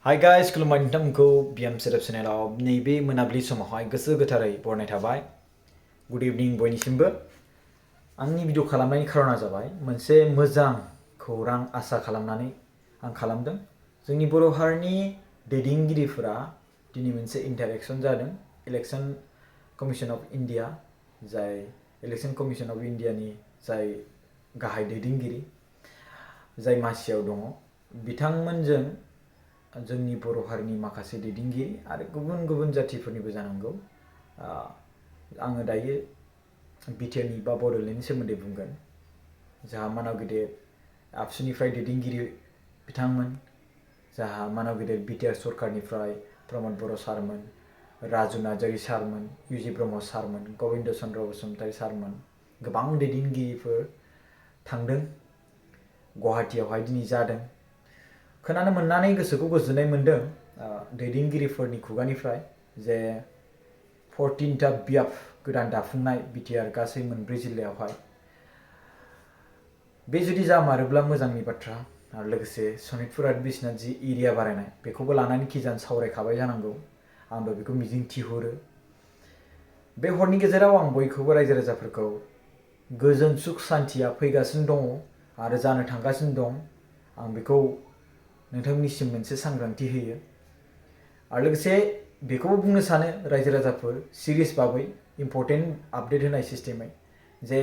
Hi guys खुलुमबाय नोंथांमोनखौ BM सेरेप चेनेलाव नैबे मोनाबिलि समावहाय गोसो गोथारै बरायनाय थाबाय। गुड इवनिं बयनिसिमबो। आंनि भिडिअ खालामनायनि खारना जाबाय मोनसे मोजां खौरां आसा खालामनानै आं खालामदों। जोंनि बर' हारिनि दैदेनगिरिफोरा दिनै मोनसे इन्टारेक्शन जादों इलेक्शन कमिशन अफ इन्डिया, जाय इलेक्शन कमिशन अफ इन्डियानि जाय गाहाय दैदेनगिरि जाय मासियाव दङ बिथांमोनजों जोंनि बर' हारिनि माखासे दैदेनगिरि आरो गुबुन गुबुन जातिफोरनिबो जानांगौ। आङो दायो बिटिआरनि बा बड'लेण्डनि सोमोन्दै बुंगोन। जाहा मानाव गेदेर आबसुनिफ्राय दैदेनगिरि बिथांमोन, जाहा मानाव गेदेर बिटिआर सरकारनिफ्राय प्रमद बर' सारमोन, राजु नार्जारी सारमोन, इउजि ब्रह्म सारमोन, गबिन्द चन्द्र बसुमतारी सारमोन, गोबां दैदेनगिरिफोर थांदों। गुवाहाटीयावहाय दिनै जादों। खोनानो मोननानै गोसोखौ गोजोननाय मोन्दों दैदेनगिरिफोरनि खुगानिफ्राय जे 14था बिएफ गोदान दाफुंनाय बिटिआर गासै मोनब्रै जिल्लायावहाय बे जुदि जामारोब्ला मोजांनि बाथ्रा। आरो लोगोसे सनितपुर आरो बिश्वनाथ जि एरिया बारायनाय बेखौबो लानानै खिजान सावरायखाबाय जानांगौ। आंबो बेखौ मिजिं थिहरो। बे हरनि गेजेराव आं बयखौबो रायजो राजाफोरखौ गोजोन सुख सान्थिया फैगासिनो दङ आरो जानो थांगासिनो दं। आं बेखौ नोंथांनिसिम मोनसे सांग्रांथि होयो। आरो लोगोसे बेखौबो बुंनो सानो रायजो राजाफोर सिरियास भाबै इम्पर्टेन्ट आपडेट होनाय सिस्टेमै जे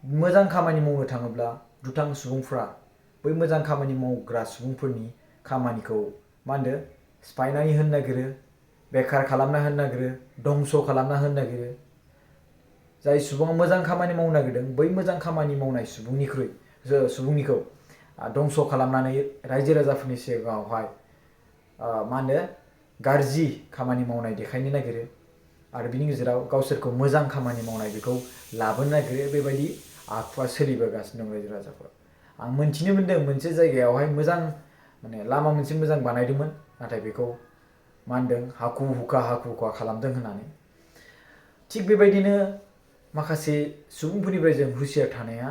मोजां खामानि मावनो थाङोब्ला दुथां सुबुंफ्रा बै मोजां खामानि मावग्रा सुबुंफोरनि खामानिखौ सिफायनानै होनो नागिरो, बेखार खालामना होनो नागिरो, दंस' खालामना होनो नागिरो। जाय सुबुङा मोजां खामानि मावनो नागिरदों बै मोजां खामानि मावनाय सुबुंनिखौ दंस' खालामनानै रायजो राजाफोरनि सिगाङावहाय गाज्रि खामानि मावनाय देखायनो नागिरो आरो बिनि गेजेराव गावसोरखौ मोजां खामानि मावनाय बेखौ लाबोनो नागिरो। बेबायदि आखुआ सोलिबोगासिनो दं रायजो राजाफोर। आं मोनथिनो मोन्दों मोनसे जायगायावहाय मोजां लामा मोनसे मोजां बानायदोंमोन, नाथाय बेखौ हाखु हुखा खालामदों होननानै। थिग बेबायदिनो माखासे सुबुंफोरनिफ्राय जों हुसियार थानाया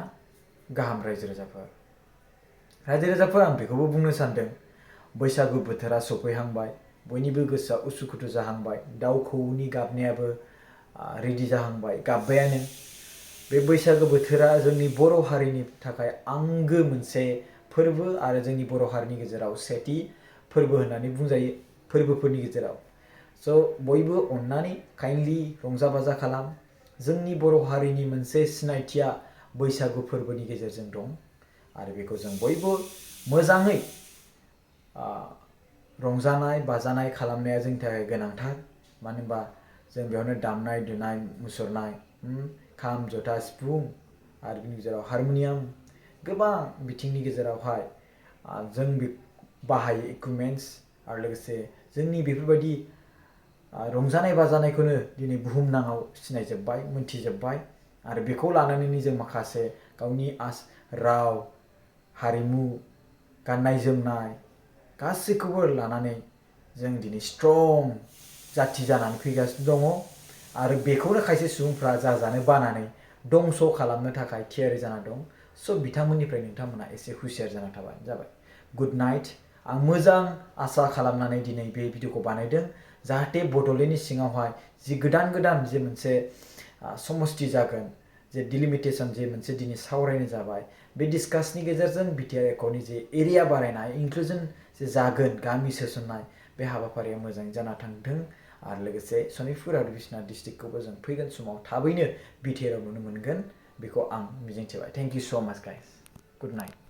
गाहाम। रायजो राजाफोर आं बेखौबो बुंनो सानदों बैसागु बोथोरा सफैहांबाय, बयनिबो गोसोआ उसुखुथु जाहांबाय, दाउ खौवौनि गाबनायाबो रेडि जाहांबाय, गाबबायानो। बे बैसागु बोथोरा जोंनि बर' हारिनि थाखाय आंगो मोनसे फोरबो आरो जोंनि बर' हारिनि गेजेराव सेथि फोरबो होननानै बुंजायो फोरबोफोरनि गेजेराव। स' बयबो अननानै काइन्डलि रंजा बाजा खालाम। जोंनि बर' हारिनि मोनसे सिनायथिया बैसागु फोरबोनि गेजेरजों दं आरो बेखौ जों बयबो मोजाङै रंजानाय बाजानाय खालामनाया जोंनि थाखाय गोनांथार। मानो होनबा जों बेयावनो दामनाय देनाय मुसुरनाय, खाम जथा सिफुं आरो बिनि गेजेराव हारमनियाम गोबां बिथिंनि गेजेरावहाय जों बाहायो इकुइपमेन्ट्स। आरो लोगोसे जोंनि बेफोरबायदि रंजानाय बाजानायखौनो दिनै बुहुमनाङाव सिनायजोब्बाय, मोनथिजोब्बाय आरो बेखौ लानानैनो जों माखासे गावनि राव, हारिमु, गाननाय जोमनाय गासैखौबो लानानै जों दिनै स्ट्रं जाथि जानानै फैगासिनो दङ आरो बेखौनो खायसे सुबुंफ्रा जाजानो बानानै दंस' खालामनो थाखाय थियारि जाना दं। स' बिथांमोननिफ्राय नोंथांमोना एसे हुसियार जाना थाबानो जाबाय। Good night. आं मोजां आसा खालामनानै दिनै बे भिडिअखौ बानायदों जाहाथे बड'लेण्डनि सिङावहाय जि गोदान जे मोनसे समस्ति जागोन, जे डिलिमिटेशन जे मोनसे दिनै सावरायनाय जाबाय, बे डिसकासनि गेजेरजों बिटिआर एकर्डनि जे एरिया बारायनाय इनक्लुजन जे जागोन, गामि सोसननाय, बे हाबाफारिया मोजाङै जाना थांथों। आरो लोगोसे सनितपुर आरो बिश्वनाथ डिस्ट्रिक्टखौबो जों फैगोन समाव थाबैनो बिटिआरआव नुनो मोनगोन बेखौ आं मिजिंथिबाय। थेंक इउ स' माच गाइस। Good night.